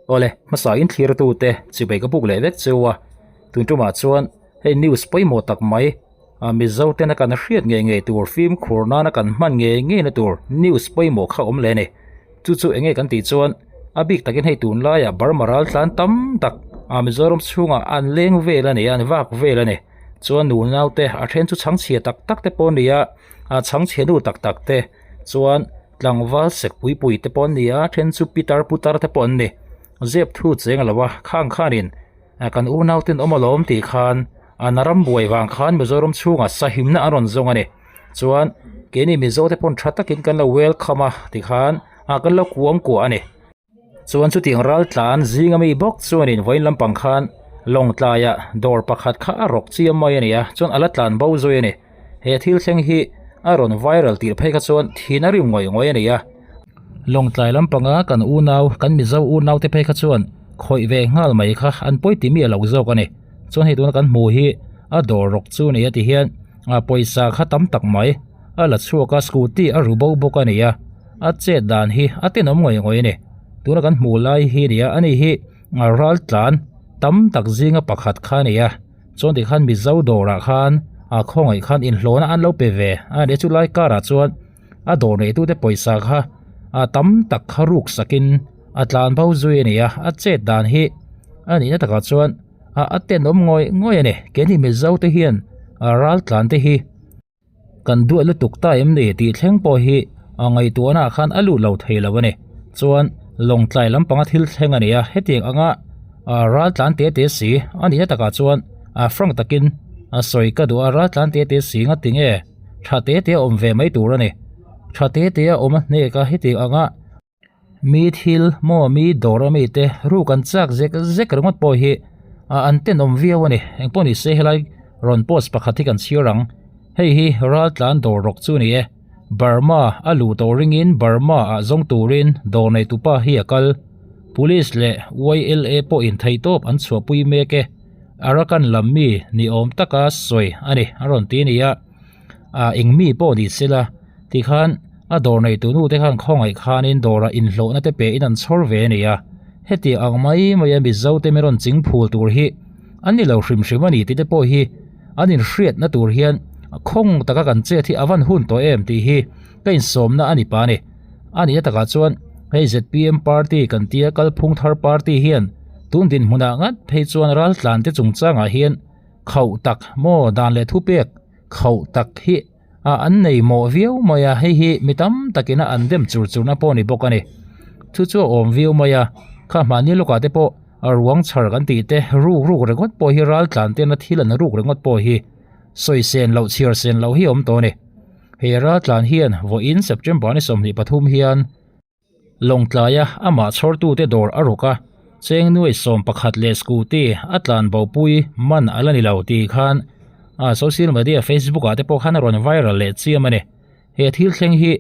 Awle, hmasa in thlir tute chibai ka buk leh vek cheu a, tun tumah chuan hei news pawimawh tak mai ah Mizo tena kan hriat ngei ngei tur fimkhur nana kan hman ngei ngei na tur news pawimawh kha awm leh a ni. Chu chu enge kan tih chuan a bik takin hei tunlaiah Burma ral tlan tam tak ah Mizoram chhungah an leng vel a ni a, an vak vel a ni. Chuan nu naute a then chu chhangchhia tak tak te pawh a ni a, ah chhangchhia nu tak tak te chuan tlangval sek pui pui te pawh an ni a, then chu pitar putar te pawh an ni. Zep thu cheng a lo a, khang khanin kan unau ten awm alawm tih khan an ram buai vang khan Mizoram chhungah sahimna an rawn zawng a ni. Chuan keini Mizo te pawn tha takin kan lo welcome a tikhan ah kan lo kuang kuah a ni. Chuan chutiang ral tlan zinga mi bawk chuanin vawiin lampang khan lawng tlaiah dawr pakhat kha a rawk chiam mai a ni a, chuan a la tlan bo zui a ni. He thil thleng hi a rawn viral tirh phei kha chuan thin a rim ngawih ngawih a ni a. Lawng tlai lampanga kan unau, kan Mizo unau te phei kha chuan khawih ve nghal mai kha an pawi ti miah lo zawk a ni. Chuan hei tuna kan hmuh hi a dawr rawk chu a ni a ti hian ah pawisa kha tam tak mai a la chhuak a scooty a ru bo bawk a ni a a chet dan hi a tenawm ngawih ngawih a ni tuna kan hmuh lai hi a ni a ani hi ral tlan tam tak zinga pakhat kha a ni a chuan tikhan mizo dawrah khan a khawngaih khan inhlawhna an lo pe ve a ni chu lai karah chuan a dawr neitute pawisa kha a tam tak kha ruk sakin a tlan bo zui a ni a a chet dan hi a nihna takah chuan a a tenawm ngawih ngawih a ni keini mizo te hian a ral tlan te hi kan duah lutuk ta em ni tih thleng pawh hi a ngaihtuahna ah khan a lut lo thei lo a ni chuan lawng tlai lampanga thil thleng a ni a hetiang anga a ral tlan te te si a nihna takah chuan a frank takin a sawi ka duh a ral tlan te te si nga tinge tha te te a awm ve mai tur a ni tha te te a awm a hnek a hetiang anga. Mi thil maw mi dawr a mi te ruk an chak zek zek ringawt pawh hi ah an tenawm viau a ni engpawh ni se helai rawn post pakhat hi kan chhiar ang hei hi ral tlan dawr rawk chu a ni e Burma a luh tawh ringin Burma ah zawng turin dawr nei tupa hi a kal police leh YLA pawhin theihtawp an chhuahpui mek e Arakan lam mi ni awm taka sawi a ni a rawn ti a ni a. ah eng mi pawh ni sela tikhan a dawr nei tu nu te khan khawngaih khanin dawrah inhlawhna te pe in an chhawr ve a ni a heti ang mai mai a mizo te mi rawn ching phul tur hi an ni lo hrim hrim a ni tih te pawh hi an inhriatna tur hian khawng taka kan chet hi a van hun tawh em tih hi ka insawmna a ni pa a ni a nihna takah chuan hei zpm party kan tia kalphung thar party hian tun dinhmunah ngat phei chuan raltlan te chungchangah hian khauh tak maw dan leh thupek khauh tak hi ah an nei mawh viau mai a hei hi mi tam takin a an dem chur chur na pawh a ni bawk a ni chu chu a awm viau mai a kha mahni lawkah te pawh a ruang chhar kan tih te ruk ruk ringawt pawh hi ral tlan tena thil an ruk ringawt pawh hi sawi sen loh chhiar sen loh hi a awm tawh a ni he ral tlan hian vawiin September ni 23 hian. Lawngtlaia amah chhawrtute dawr a rawk a, cheng nuai 11 leh scooty a tlan bopui man a la ni lo tih khan a social media Facebook ah te pawh khan a rawn viral leh chiam a ni. He thil thleng hi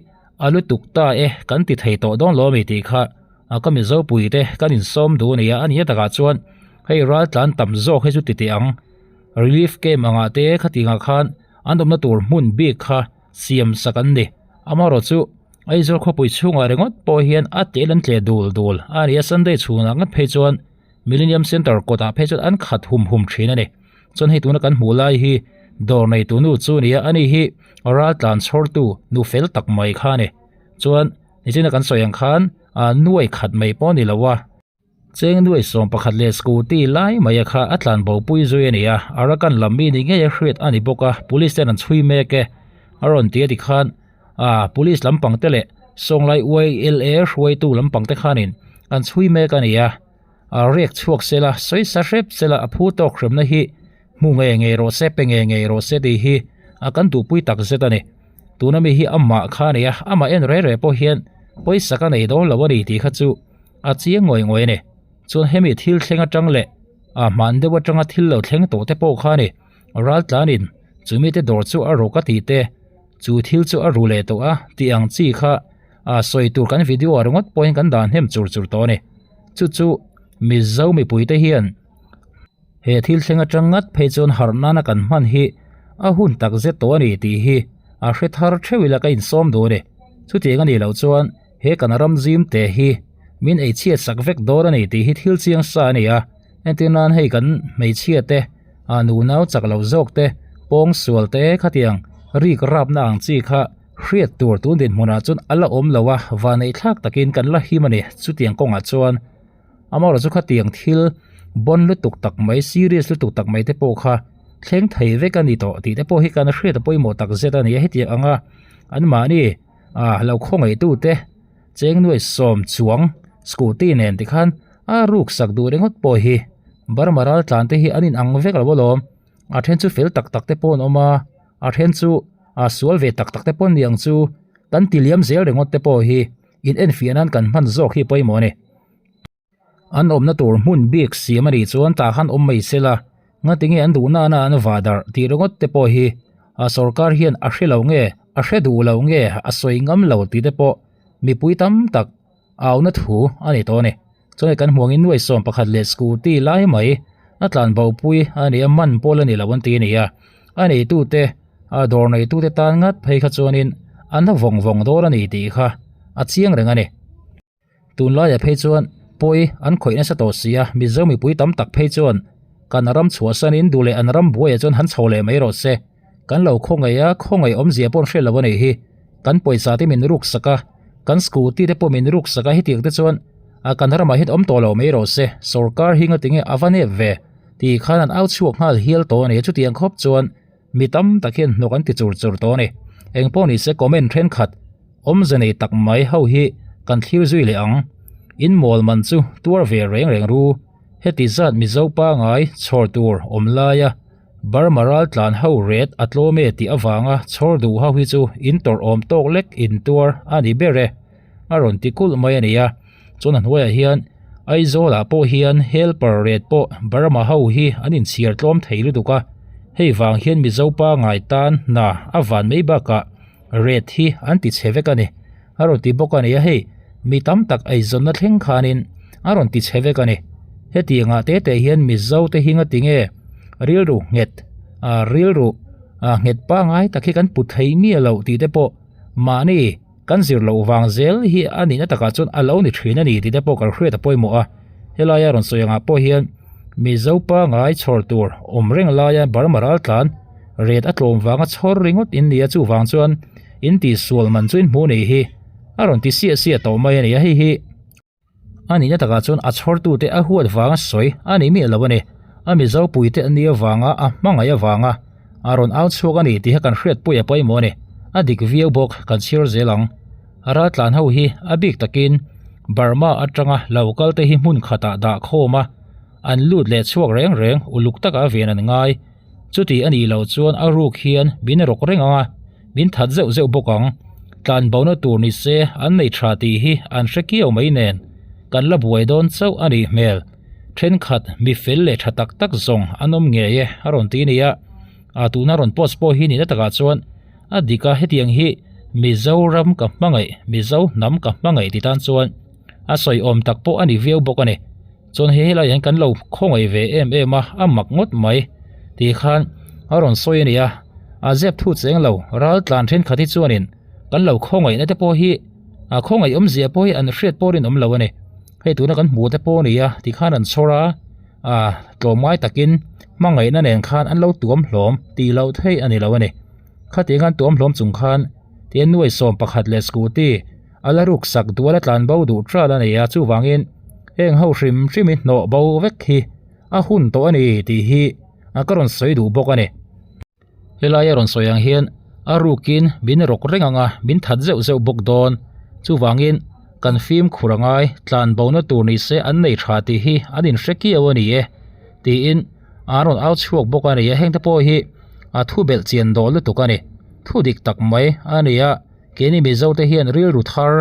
a lutuk ta e kan ti thei tawh dawn lo a mi tih kha a ka Mizo puite kan insawm duh a ni a, a nia takah chuan hei ral tlan tam zawk hi chu ti teh ang. Relief camp angah te khatingah khan an awmna tur hmun bik kha siam sak an ni. Amaherawhchu Aizawl khawpui chhungah ringawt pawh hian a tel an tleh dul dul a ni a, Sunday chhunah ngat phei chuan Millennium Centre kawtah phei chuan an khat hum hum thin a ni. Chuan hei tuna kan hmuh lai hi dawr neitu nu chu a ni a, ani hi ral tlan chhawrtu nu fel tak mai kha a ni. Chuan nichina kan sawi ang khan ah nuai khat mai pawh a ni lo a. Cheng nuai 11 leh scooty lai mai a kha a tlan bo pui zui a ni a, Arakan lam mi ni ngei a hriat a ni bawk a, police ten an chhui mek e a rawn ti a tikhan ah police lampang te leh Sawnglai YLA hruaitu lampang te khanin an chhui mek a ni a, a rek chhuak sela sawi sa hrep sela a phu tawk hremna hi hmu ngei ngei rawh se pe ngei ngei rawh se tih hi a kan duhpui tak zet a ni. Tuna mi hi amah kha a ni a, amah en reh reh pawh hian pawisa ka nei dawn lo a ni tih kha chu a chiang ngawih ngawih a ni. Chuan hemi thil thleng atang leh a hman deuh atanga thil lo thleng tawh te pawh kha a ni. Ral tlanin chumi te dawr chu a rawk a tih te, chu thil chu a ru leh tawh a tih ang chi kha a sawi tur kan video ah ringawt pawhin kan dan hnem chur chur tawh a ni. Chu chu Mizo mipui te hian he thil thleng atang ngat phei chuan harh nana kan hman hi a hun tak zet tawh a ni tih hi a hre thar theuh ila ka insawm duh a ni. Chutiang a nih loh chuan. He kan ram zim te hi min ei chhiat sak vek dawn a ni tih hi thil chiang sa a ni a. Entir nan hei kan hmeichhia te ah nunau chak lo zawk te pawng sual te khatiang rik rapna ang chi kha hriat tur tun dinhmunah chuan a la awm lo a, vanneih thlak takin kan la him a ni. Chutiang kawngah chuan amaherawhchu chu khatiang thil bawn lutuk tak mai serious lutuk tak mai te pawh kha thleng thei vek a ni tawh tih te pawh hi kan hriat a pawimawh tak zet a ni a. Hetiang anga anmahni ah lo khawngaih-tute cheng nuai sawm chuang scooty nen tikhan a ruk sak duh ringawt pawh hi Burma ral tlan te hi an in ang vek lo alawm a then chu fel tak tak te pawh an awm a a then chu a sual ve tak tak te pawh an ni ang chu kan ti liam zel ringawt te pawh hi in enfiah nan kan hman zawk hi pawimawh a ni. An awmna tur hmun bik siam a nih chuan tah khan awm mai sela ngatinge an duh nana an vah darh tih ringawt te pawh hi a sorkar hian a hre lo nge a hre duh lo nge a sawi ngam lo tih te pawh mipui tam tak auna thu a ni tawh a ni. Chuan kan hmuh angin nuai 11 leh scooty lai mai a tlan bo pui a ni a man pawl a ni lo an ti a ni a a neitute a dawr neitute tan ngat phei kha chuanin an vawng vawng dawn a ni tih kha a chiang reng a ni. Tunlaiah phei chuan pawi an khawih nasa tawh si a, Mizo mipui tam tak phei chuan kan ram chhuahsanin duh leh an ram buaiah chuan han chho leh mai rawh se. Kan lo khawngaih a, khawngaih awmzia pawh an hre lo a nih hi. Kan pawisa te min ruk sak a, kan scooty te pawh min ruk sak a, hetiang te chuan a kan ramah hian awm tawh lo mai rawh se. Sorkar hi ngatinge a va nep ve tih khan an au chhuak nghal hial tawh a ni. Chutiang khawp chuan Mi tam tak hian hnawk an ti chur chur tawh a ni. Eng pawh ni se comment thenkhat awmze nei tak mai ho hi kan thlir zui leh ang. In mawl man chu tuar ve reng reng ru. Heti zat Mizo pangai chhawr tur awm laia Burma ral tlan ho ret a tlawm e tih avanga chhawr duh ho hi chu in tawrh awm tawk lek in tuar a ni ber e. A rawn ti kulh mai a ni a. Chuan a hnuaiah hian Aizawlah pawh hian helper ret pawh Burma ho hi an inchhiar tlawm thei lutuk a, hei vang hian Mizo pangai tan hna a van mai bakah ret hi an ti chhe vek a ni. A rawn ti bawk a ni a, hei mi tam tak eizawnna thleng khanin a rawn ti chhe vek a ni. Hetiangah te te hian Mizo te hi ngatinge rilru nghet ah rilru ah nghet pangai tak hi kan put thei miah loh tih te pawh mahni Kan zir loh vang zel hi a nihna takah chuan a lo ni thin a ni tih te pawh kan hriat a pawimawh a. Helaia rawn sawi angah pawh hian Mizo pangai chhawr tur awm reng laia Burma ral tlan ret a tlawm vanga chhawr ringawt in ni a, chuvang chuan in tihsual man chu in hmuh nih hi a rawn ti siah siah tawh mai a ni a, hei hi. A nihna takah chuan a chhawrtute a huat vanga sawi a ni miah lo a ni. A Mizo puite an nih avanga a hmangaih avanga a rawn au chhuak a ni tih kha kan hriatpui a pawimawh a ni. A dik viau bawk kan chhiar zel ang. A raltlan ho hi a bik takin Burma atanga lo kal te hi hmun khatah dah khawm a, an lut leh chhuak reng reng uluk taka ven an ngai. Chuti a nih loh chuan a ruk hian min rawk reng ang a, min that zeuh zeuh bawk ang. Tlanbona tur ni se an nei tha tih hi an hre kiau mai nen kan la buai dawn chauh a nih hmel. Thenkhat mi fel leh tha tak tak zawng an awm ngei e a rawn ti nia. A tuna rawn post pawh hi nihna takah chuan a dik a hetiang hi Mizoram ka hmangaih, Mizo hnam ka hmangaih ti tan chuan a sawi awm tak pawh a ni viau bawk a ni. Chuan hei helaiah hian kan lo khawngaih ve em em a, a mak ngawt mai tih khan a rawn sawi a ni a, a zep thu cheng lo ral tlan thenkhat hi chuanin kan lo khawngaihna te pawh hi a khawngaih awmzia pawh hi an hriat pawh rinawm lo a ni. Hei tuna kan hmuh te pawh a ni a tikhan an chhawr a, ah tlawmngai takin hmangaihna nen khan an lo tuam hlawm tih loh theih a ni lo a ni. Khatiang an tuam hlawm chung khan tihian nuai 11 leh scooty a la ruk sak dual a tlan bo duh tral a ni a chuvangin heng ho hrim hrim hi hnawh bo vek hi a hun tawh a ni tih hi a ka rawn sawi duh bawk a ni. Helai a rawn sawi ang hian a rukin min rawk reng ang a min that zeuh zeuh bawk dawn chuvangin kan fimkhur a ngai tlan bona tur ni se an nei tha tih hi an inhre kiau a ni e tiin a rawn au chhuak bawk a ni a heng te pawh hi a thu belh chian dawl lutuk a ni thu dik tak mai a ni a. Keini Mizo te hian rilru thar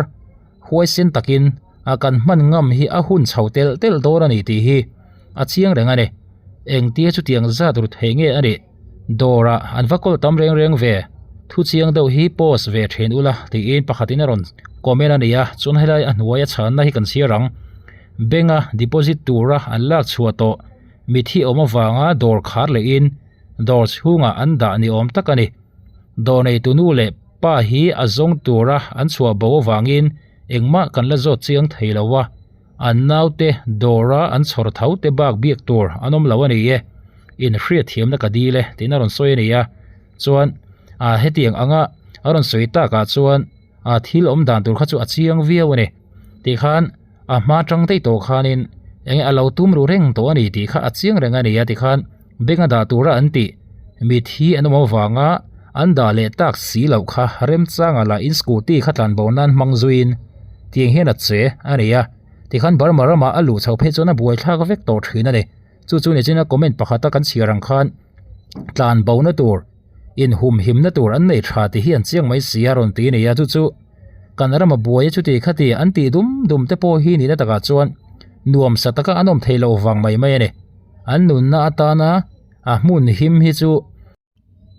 huaisen takin a kan hman ngam hi a hun chho telh telh dawn a ni tih hi a chiang reng a ni. Engtia chutiang zat ru thei nge a nih? Dawrah an va kawl tam reng reng ve. Thu chiang deuh hi post ve thin ula tiin pakhatin a rawn comment a ni a, chuan helai a hnuaia chhanna hi kan chhiar ang. Bank a deposit tura an lak chhuah tawh mithi awm avanga dawr khar lehin dawr chhungah an dah ni awm tak a ni. Dawr neitu nu leh pa hi a zawng tura an chhuah bo avangin engmah kan la zawt chiang thei lo a. An naute dawra an chhawr tho te bak biak tur an awm lo a ni e, in hriatthiamna ka dil e tiin a rawn sawi a ni a. Chuan ah hetiang anga a rawn sawi takah chuan ah thil awm dan tur kha chu a chiang viau a ni. Tikhan a hma tang daih tawh khanin enge a lo tum ru reng tawh a ni tih kha a chiang reng a ni a tikhan bank a dah tura an tih mithi an awm avanga an dah leh tak si loh kha remchanga lah in scooty kha tlan bo nan hmang zuiin tiang hian a che a ni a tikhan Burma ramah a luh chhoh phei chuan a buaithlak vek tawh thin a ni chu chu nichina comment pakhata kan chhiar ang khan tlan bo na tur inhumhimna tur an nei tha tih hi an chiang mai si a rawn ti a ni a chu chu kan rama buai a chuti khati an tih dum dum te pawh hi nihna takah chuan nuam sa taka an awm theih loh vang mai mai a ni an nunna atana a hmun him hi chu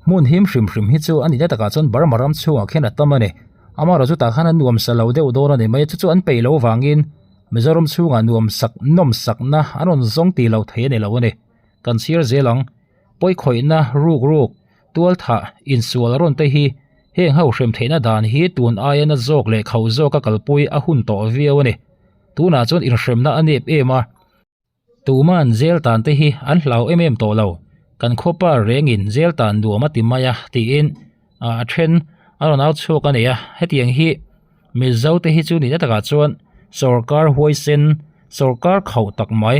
hmun him hrim hrim hi chu a nihna takah chuan Burma ram chhungah khian a tam a ni amaherawh chu tah khan an nuam sa lo deuh dawn a ni mai a chu chu an peih loh vangin Mizoram chhungah nuam sak nawm sakna an rawn zawng tih loh theih a ni lo a ni kan chhiar zel ang. Pawikhawihna ruk ruk, tualthah, insual rawn te hi heng ho hrem theihna dan hi tun aia na zawk leh khauh zawka kalpui a hun tawh viau a ni. Tunah chuan inhremna a nep em a, tuma'n jail tan te hi an hlau em em tawh lo, kan khawpa rengin jail tan nuam a ti mai a tiin a then a rawn au chhuak a ni a, hetiang hi Mizo te hi chu nihna takah chuan sawrkar huaisen, sawrkar khauh tak mai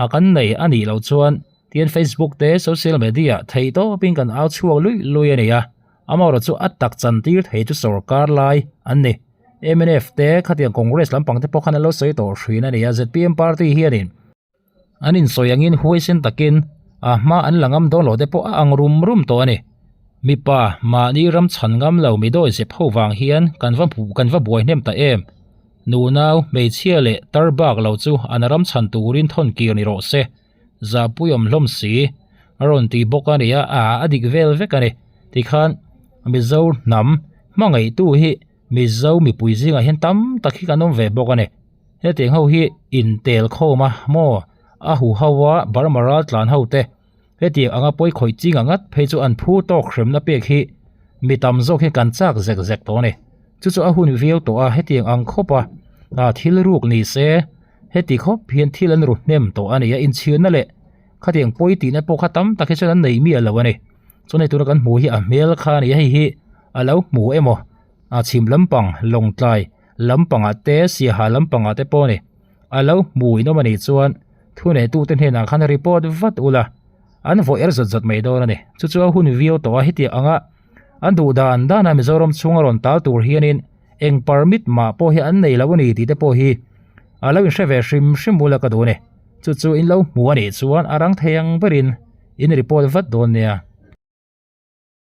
a kan nei a nih loh chuan Tin Facebook te social media theih tawpin kan au chhuak luih luih a ni a, amaherawh chu a tak chan tir thei chu sorkar lai an ni. Mnf te khatiang Congress lampang te pawh khan an lo sawi tawh thin a ni a, zpm party hianin an insawi angin huaisen takin a hma an la ngam dawn loh te pawh a ang rum rum tawh a ni. Mipa mahni ram chhan ngam lo mi dawi zep ho vang hian kan va kan va buai hnem ta em. Nunau, hmeichhia leh tar bak lo chu an ram chhan turin thawn kir ni rawh se. Zahpui awm hlawm si a rawn ti bawk a ni a, a dik vel vek a ni. Tikhan Mizo hnam hmangaihtu hi Mizo mipui zingah hian tam tak hi kan awm ve bawk a ni. Hetiang ho hi intel khawm a maw a hu ho a Burma ral tlan ho te hetiang anga pawi khawih ching ang ngat phei chu an phu tawk hremna pek hi mi tam zawk hi kan chak zek zek tawh a ni. Chu chu a hun viau tawh a hetiang ang khawp a thil ruk ni se. Heti khawp hian thil an ru hnem tawh a ni a, inchhirna leh khatiang pawi tihna pawh kha tam tak hi chuan an nei miah lo a ni. Chuan hei tuna kan hmuh hi a hmel kha a ni a, hei hi a lo hmu emaw a chhim lampang Lawngtlai lampangah te Siaha lampangah te pawh a ni. A lo hmu in awm a nih chuan thuneitute hnenah khan report vat ula an vaw er zawt zawt mai dawn a ni. Chu chu a hun viau tawh a, hetiang anga an duh dan dana Mizoram chhunga rawn tal tur hianin eng permit mah pawh hi an nei lo a ni tih te pawh hi a lo inhre ve hrim hrim bula ka duh a ni. Chu chu in lo hmu a nih chuan a rang thei ang berin in report vat dawn nia.